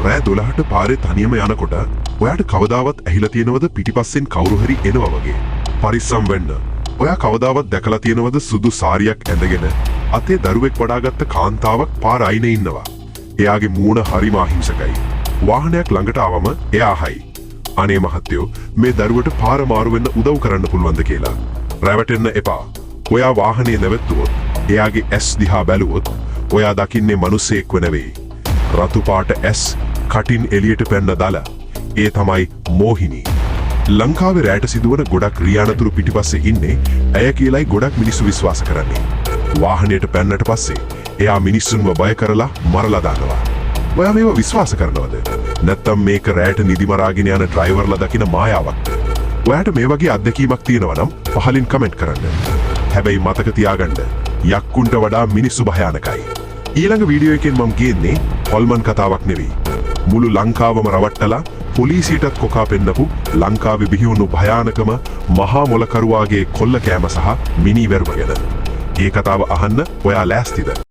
රෑ 12ට පාරේ තනියම යනකොට ඔයාට කවදාවත් ඇහිලා තියෙනවද පිටිපස්සෙන් කවුරු හරි එනවා වගේ? පරිස්සම් වෙන්න. ඔයා කවදාවත් දැකලා තියෙනවද සුදු සාරියක් ඇඳගෙන අතේ දරුවෙක් වඩාගත්ත කාන්තාවක් පාර අයිනේ ඉන්නවා? එයාගේ මූණ හරිම අහිංසකයි. වාහනයක් ළඟට ආවම එයා අහයි, "අනේ මහත්තයෝ, මේ දරුවට පාර මාරු වෙන්න උදව් කරන්න පුළුවන්ද?" කියලා. රැවටෙන්න එපා. ඔයා වාහනේ නැවැත්තුවොත්, එයාගේ ඇස් දිහා බැලුවොත්, ඔයා දකින්නේ මිනිස්සෙක්ව නෙවෙයි. රතු පාට ඇස්, කටින් එළියට පැන්න දල. ඒ තමයි මෝහිනී. ලංකාවේ රෑට සිදුවන ගොඩක් රියානතුරු පිටිපස්සේ ඉන්නේ ඇය කියලයි ගොඩක් මිනිස්සු විශ්වාස කරන්නේ. වාහනයට පැන්නට පස්සේ එයා මිනිස්සුන්ව බය කරලා මරලා දානවා. ඔයා මේවා විශ්වාස කරනවද? නැත්තම් මේක රෑට නිදි මරාගෙන යන ඩ්‍රයිවර්ලා දකින මායාවක්ද? ඔයාට මේ වගේ අත්දැකීමක් තියෙනවා නම් පහලින් කමෙන්ට් කරන්න. හැබැයි මතක තියාගන්න, යක්කුන්ට වඩා මිනිස්සු භයානකයි. ඊළඟ වීඩියෝ එකෙන් මම ගේන්නේ හොල්මන් කතාවක් නෙවෙයි. මුළු ලංකාවම රවට්ටලා පොලිසියටත් කොකා පෙන්නපු ලංකාවේ බිහිවුණු භයානකම මහා මොලකරුවාගේ කොල්ල කෑම සහ මිනී මැරුම ගැන. ඒ කතාව අහන්න ඔයා ලෑස්තිද?